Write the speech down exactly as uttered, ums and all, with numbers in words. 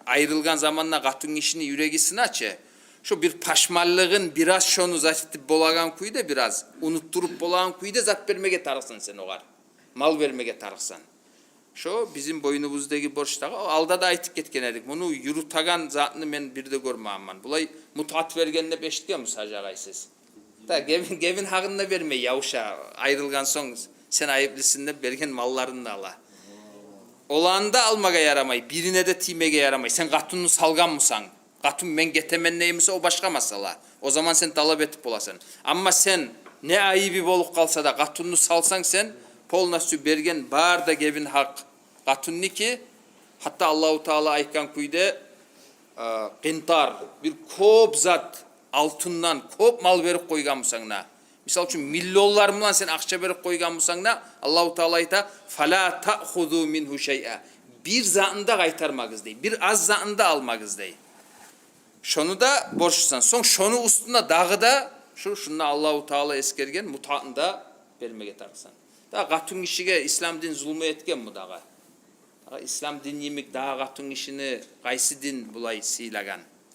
айрылгъан заманда къатын гишини юреги сына чы. Шо бир пашманлыгъын, бираз шону зат этип болагъан кюйде, бираз унутдуруп болагъан кюйде зат бермеге тарыкъсан сен огъар. Мал бермеге тарыкъсан. Шо бизин бойнубуздагъы борч дагъы. Алда да айтып гетген эдик. Муну юрютеген затны мен бир де гёрмегенмен. Булай мутаат берген деп эшитгенмисиз, гьажи агъай, сиз? Да гебин, гебин гьакъын да бермей, явуша, айрылгъан сонг сен айыплысан деп берген малларын да ала. Оланы да алмагъа ярамай, бирине де тиймеге ярамай. Сен къатынны салгъанмысан? Къатын «мен гетемен» деймисе, о башгъа масъала. О заман сен талап этип боласан. Амма сен, не айыбы болуп къалса да, къатынны салсанг сен, полностью берген бар да гебин гьакъ къатынныки. Гьатта Аллагьу Таала айтгъан кюйде, э, къинтар, бир кёп зат, алтындан кёп мал берип къойгъанмысан да, мисал учун, миллионлар булан сен акъча берип къойгъанмысан да, Аллагьу Таала айта: «Фала таъхузу мингьу шайъа». Бир затын да къайтармагъыз дей, бир аз затын да алмагъыз дей. Шону да борчлусан. Сонг шону уьстюне дагъы да шу, шунда Аллагьу Таала эсгерген мутаатны да бермеге тарыкъсан. Да къатын гишиге ислам дин зулму этгенми дагъы? Дагъы ислам дин йимик дагъы къатын гишини къайсы дин булай сыйлагъан?